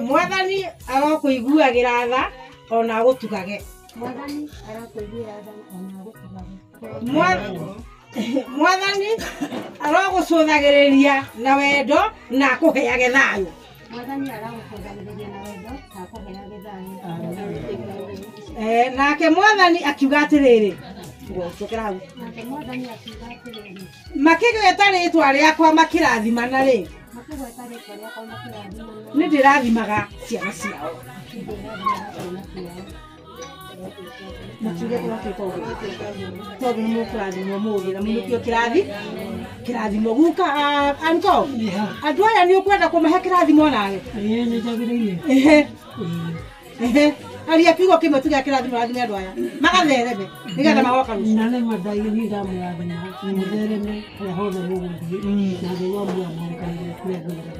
Mwathani arokũiguagĩra tha ona agũtugage.
Mwathani arokũiguĩra tha ona agũtugage.
Mwathani arogũcũthagĩrĩria na wendo na akũheage thayũ.
Mwathani arogũcũthagĩrĩria na wendo na akũheage thayũ.
Nake mwathani akiuga atĩrĩrĩ, ngũcokera hau.
Nake mwathani akiuga atĩrĩrĩ,
makĩgweta rĩtwa rĩakwa makĩrathimana rĩ,
makĩgweta rĩtwa rĩakwa makĩrathimana,
nĩ ndĩrathimaga ciana ciao. Makiuge tũgakĩka ũguo tondũ nĩ mũkũrathimwo mũthĩ na mũnĩkĩo kĩrathi kĩrathimo guka anko andũ aya nĩ ũkwenda kũmahe kĩrathimo nawe?
Ĩĩ nĩ njagĩrĩire.
Ehe ehe aria kiugo kĩmwe tu gĩa kĩrathimo rathime andũ aya magathereme nĩgetha magoka rũciũ.
Na nĩ mandai niĩ ndamũrathima mũthereme harĩa hothe mũgũthiĩ na Ngai wa muoyo amũrekanĩre kũrĩ andũ arĩa.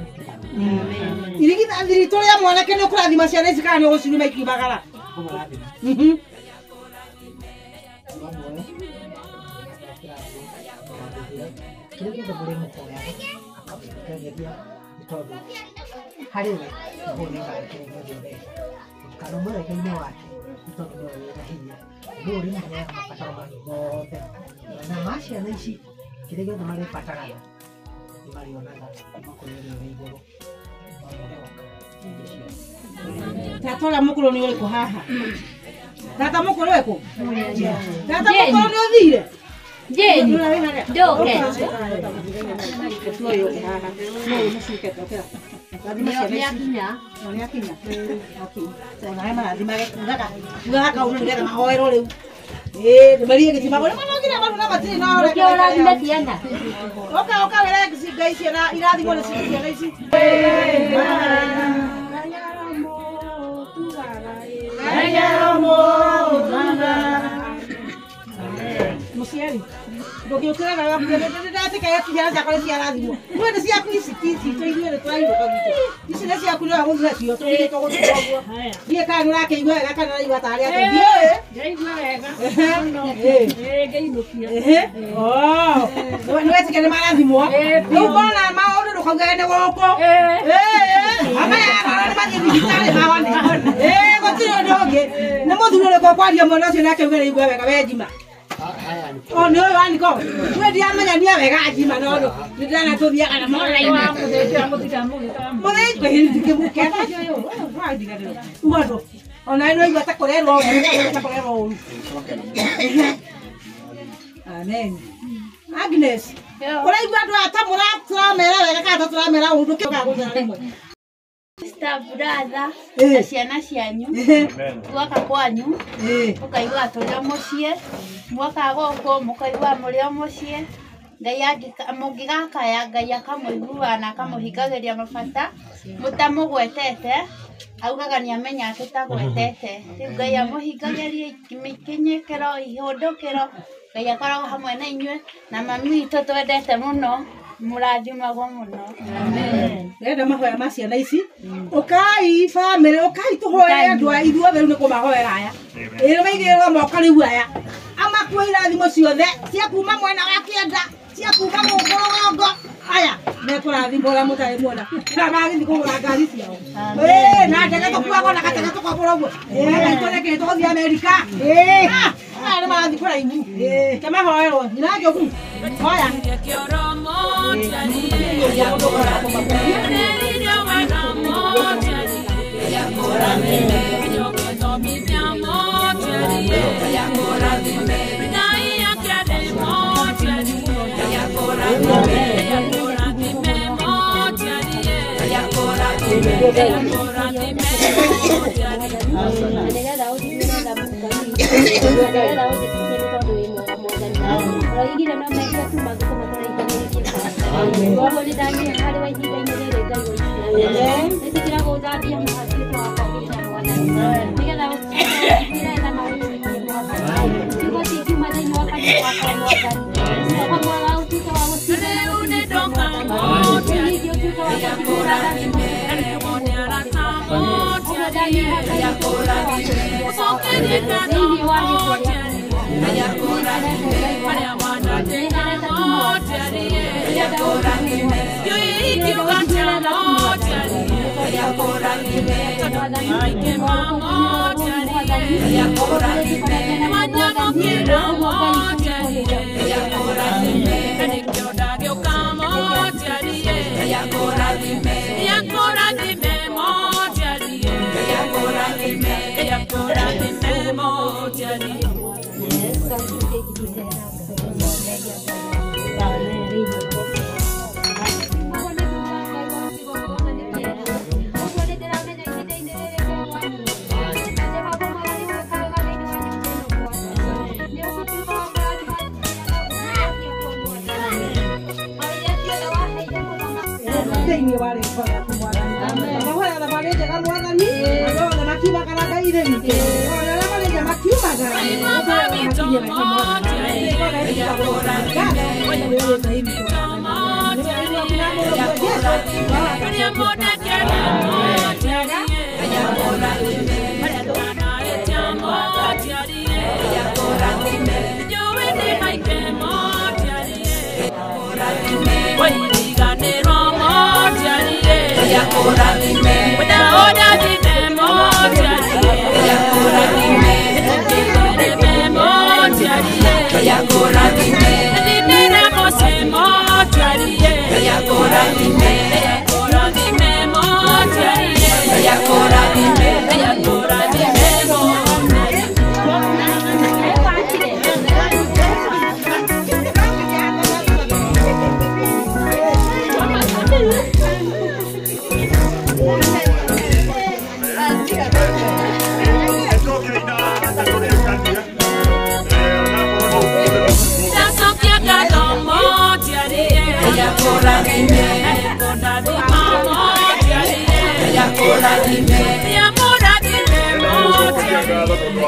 Irigithathi ritũ rĩa mwanake nĩ ũkũrathima ciana ici kana nĩ ũgũciruma ikiumagara?
Kĩrĩa gĩothe mũrĩmũhoyaga akamũthikagĩria nĩ tondũ harĩ we nĩho ũnengaga kĩrĩa gĩothe ũrenda kana mũreke-inĩ wake nĩ tondũ nĩwe wĩna hinya nĩwe ũrĩmũheaga mabataro manyu mothe na ma ciana ici kĩrĩa gĩothe marĩbataraga nĩ marĩonaga kuma kũrĩ ũrĩa wĩ igũrũ.
Tata ũrĩa mũkũrũ nĩ ũrĩkũ haha? Tata mũkũrũ ekũ? Tata mũkũrũ nĩ ũthire?
Jane, ndoke.
Nĩakinya. Nĩakinya. Onawe marathimage ugaga kaũndũ nĩgetha mahoerwo rĩu. Ĩĩ nĩmarie gĩtimagwo nĩmanogire maru na matirĩ na ũrĩa.
Nĩkĩo ũrathime ciana.
Ũka ũka wĩre Ngai ciana irathimwo nĩ ciana ici. Mũciari ndũngĩũkĩra nawe ndĩratĩkaga ciana ciakwa nĩ ciarathimwo nĩwe nĩ ciaku ici ti citũ ithuĩ nĩ tũrainũka gwitũ ici nĩ ciaku nĩwe gũthiĩ nacio tũgĩtwo gũthiĩ ũguo ndiĩ kana nĩ ũrakĩigua wega kana ũraigua tarĩ atĩa ndiũĩ.
Ndĩraigua wega mũno. Ĩĩ ngeinũkia.
Nĩ wetĩkia nĩ marathimwo rĩu mona maũndũ ndũkaugage nĩ gũkũ amaya nĩ mathiĩ thibitarĩ mahone gũtirĩ ũndũ ũngĩ nĩ mũthuri ũrĩkũ ũkwaria mwena ũcio nake uge nĩaigua wega we njima. O nĩ ũyũ aniko we ndiamenya wega njima no nĩ ndĩrona tũthiaga na moraini mũthĩnjĩ ona nĩ waigua ta kũrerwo ũru ta kũrerwo ũru. Amen. Agnes ũraigua andũ aya ta tũramera wega kana ta tũramera ũru ndũkĩũkaga gũthera rĩmwe.
Sister brother na ciana cianyu gwaka kwanyu mũkaigua tũrĩ o mũciĩ mwaka gũkũ mũkaigua mũrĩ o mũciĩ Ngai mũngĩgakaya Ngai akamũiguaga na akamũhingagĩria mabata mũtamũgwetete augaga nĩ amenya tũtagwetete rĩu Ngai amũhingagĩrie mĩkinyĩkĩro ihũndũkĩro Ngai akoragwo hamwe na inyuĩ na mami witũ twendete mũno mũrathimagwo mũno.
Ndĩrenda mahoya ma ciana ici ũkai bamĩrĩ ũkai tũhoere andũ aya ithuothe rĩu nĩ kũmahoera aya ĩĩ maigĩrĩrwo moko rĩu aya amakue irathimo ciothe cia kuma mwena wa kĩanda cia kuma gũkũ rũgongo aya mekũrathimwo ũrĩa mũtarĩ muona na magĩthiĩ kũgũra ngari ciao ĩĩ na ndege tũkuagwo na gatege tũkombora ũguo ĩĩ tũrekĩrĩ tũgũthiĩ Amerika ĩĩ aya nĩ marathiĩ kũraihu kĩmahoerwo nyina Njogu hoya.
Ũroigire no mehia tu mangĩtũma tũraihanĩrĩrie koguo nĩ ndanyihia harĩ we ihinda-inĩ rĩrĩ Ngai wa Isiraeli ĩtĩkĩra gũthambia mũhatuĩke wa kwagĩrĩra Mwathani nĩgetha ũtuĩre tha na ũnjĩtĩkie Mwathani kiugo kĩngiuma thĩinĩ wa kanua gakwa Mwathani wakwa mwega ũtuĩke wa gũcira na gũtindĩka Mwathani ningĩ ũtuĩke wa gũtigĩra ũguo ndanyihia Ngai thĩinĩ wa rĩtwa rĩaku.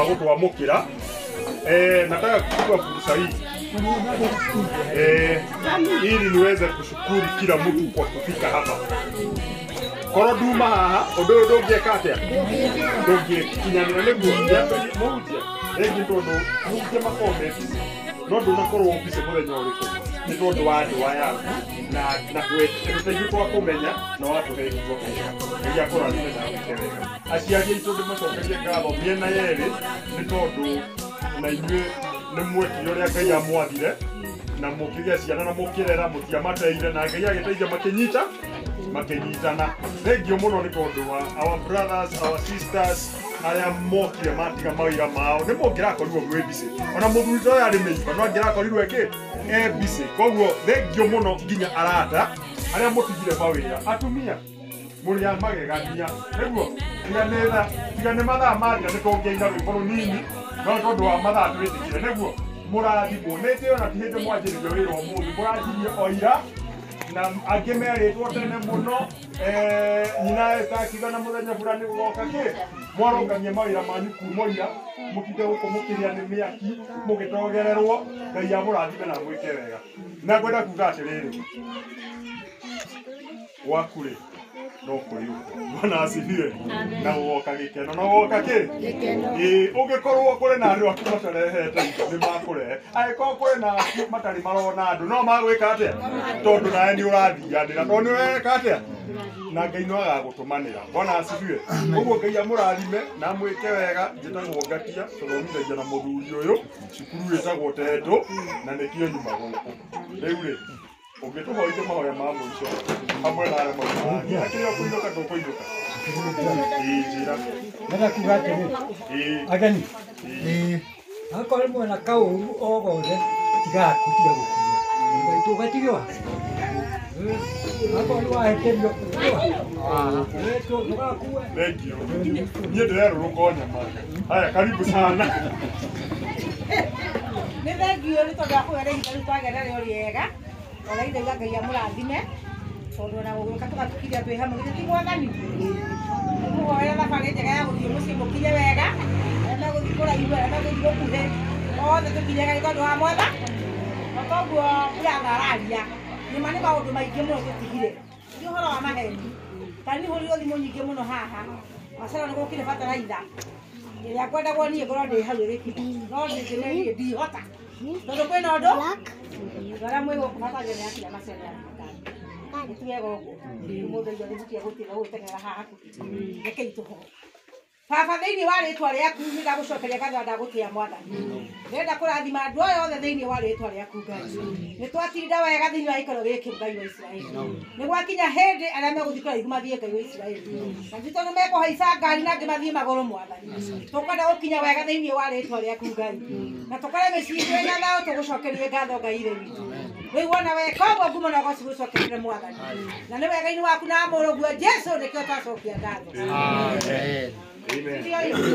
Gutwamukira nataka kuchukua fursa hii ili niweze kushukuru kila mtu kwa kufika hapa. Korwo nduma haha undu uyu ndungieka atia ndungikinyanira niguo muhunjia ringi tondu muhunjia makomenti no ndunakorwo office muthenya uriku ni tondu wa ndua yaku na twĩteithie twa kũmenya na watũhe kiugo kĩega nĩguo akũrathime na agwĩke wega. Aciari aitũ ndĩmacokerie ngatho mĩena yerĩ nĩ tondũ na inyuĩ nĩ mwekire ũrĩa Ngai amwathire na mũkĩgĩa ciana na mũkĩrera mũtiamateire na Ngai agĩteithia makĩnyita makĩnyitana. Thengiũ mũno nĩ tondũ wa our brothers, our sisters arĩa mokire matiga mawĩra mao nĩ mũngĩrakorirwo mwĩ busy ona mũthuri ta ũyũ arĩ mĩimba no angĩrakorirwo ĩkĩ e busy. Koguo thengiũ mũno nginya arata arĩa mũtigire mawĩra atumia mũrĩ a magegania nĩguo tiga nĩ mathaa mathira nĩ tũngĩaina rwĩmbo rũnini no tondũ wa mathaa twĩtĩkire nĩguo mũrathimwo nĩ njũĩ ona ti hĩndĩ mwanjĩrĩria wĩra ũmũthĩ mũranjirie o ira na angĩ merĩtwo tene mũno nyina Esther akiuga na mũthenya fulani gũgoka kĩ mwarũngamia mawĩra manyu kuma ira mũkinde gũkũ mũkĩrĩa nĩ mĩaki mũgĩtogererwo. Ngai amũrathime na mwĩke wega. Na ngwenda kuga atĩrĩrĩ gwaku rĩ no kũrĩ ũguo Bwana asifiwe na gũgoka gĩkeno na gũgoka kĩ ĩĩ ũngĩkorwo kũrĩ na andũ aku matarehete indo nĩ makũrehe angĩkorwo kũrĩ na aku matarĩ marona andũ no magwĩka atĩa tondũ nawe nĩ ũrathianĩra tondũ nĩ ũreka atĩa na Ngai no agagũtũmanĩra. Bwana asifiwe. Ũguo Ngai amũrathime na amwĩke wega. Njĩtagwo Ngatia tũthomithagia na mũthuri ũyũ cukuru ĩtagwo Tendũ na nĩkĩo nyuma gũkũ rĩu rĩ ũngĩtũhoithia mahoya ma mũico hamwe na arĩa mauma akĩrĩ o kũinũka ndũkũinũka ĩĩ njĩra
ndĩrenda kuga atĩrĩ ageni akorwo mwena kaũru o gothe tigaga gũtiga gũkua Ngai tũgatigwa akorwo nĩwahĩtĩrio ndũgakue.
Thengiũ niĩ ndĩrerũrũka o nyama. Haya karibu sana.
Nĩ thengiũ nĩ tondũ wa kũgera ihinda rĩu twagera rĩo rĩega ona ithe Ngai amũrathime tondũ ona gũgĩũka tũgatukiria twĩ hamwe githĩ ti mwathani tũmũhoere thabarĩ njega ya gũthiĩ mũciĩ mũkinye wega arĩa megũthiĩ kũraihu arĩa megũthiĩ gũkuhĩ othe tũkinyega nĩ tondũ wa mwatha na toguo brother araria nĩma nĩ maũndũ maingĩ mũno tũtigire ti ũhoro wa maheni ta niĩ hũrirwo thimũ nyingĩ mũno haha macera nĩ gũkire bataraitha ĩrĩa ngwendagwo niĩ ngorwo ndĩ hau ĩgĩkinya no ndĩkĩmerie ndihota tondũ kwĩna ũndũ andũ arĩa mwĩ gũkũ bataraitha nĩ yakinya macera ya thirikari Nĩ wega ũguo. Mũndũ aigua rĩhutia gũtiga gũteng'era haha hakuhĩ. Rekei tũhoe. Baba thĩinĩ wa rĩtwa rĩaku nĩ ndagũcokeria ngatho na ndagũtĩa mwathani. Ndĩrenda kũrathima andũ aya othe thĩinĩ wa rĩtwa rĩaku Ngai. Nĩ twatinda wega thĩinĩ wa gĩikaro gĩkĩ Ngai wa Isiraeli. Nĩ gwakinya hĩndĩ arĩa megũthiĩ kũraihu mathiĩ Ngai wa Isiraeli. Na ti tondũ mekũhaica ngari na angĩ mathiĩ magũrũ mwathani. Tũkwenda gũkinya wega thĩinĩ wa rĩtwa rĩaku Ngai. Na tũkore mĩciĩ itũ ĩna thayũ tũgũcokerie ngatho Ngai ithe witũ. Rĩu wona weka ũguo ngumo na ũgoci gũcokerere mwathani. Na nĩ wega-inĩ waku na mũrũguo Jesũ nĩkĩo twacokia ngatho.
Amen.
Amen.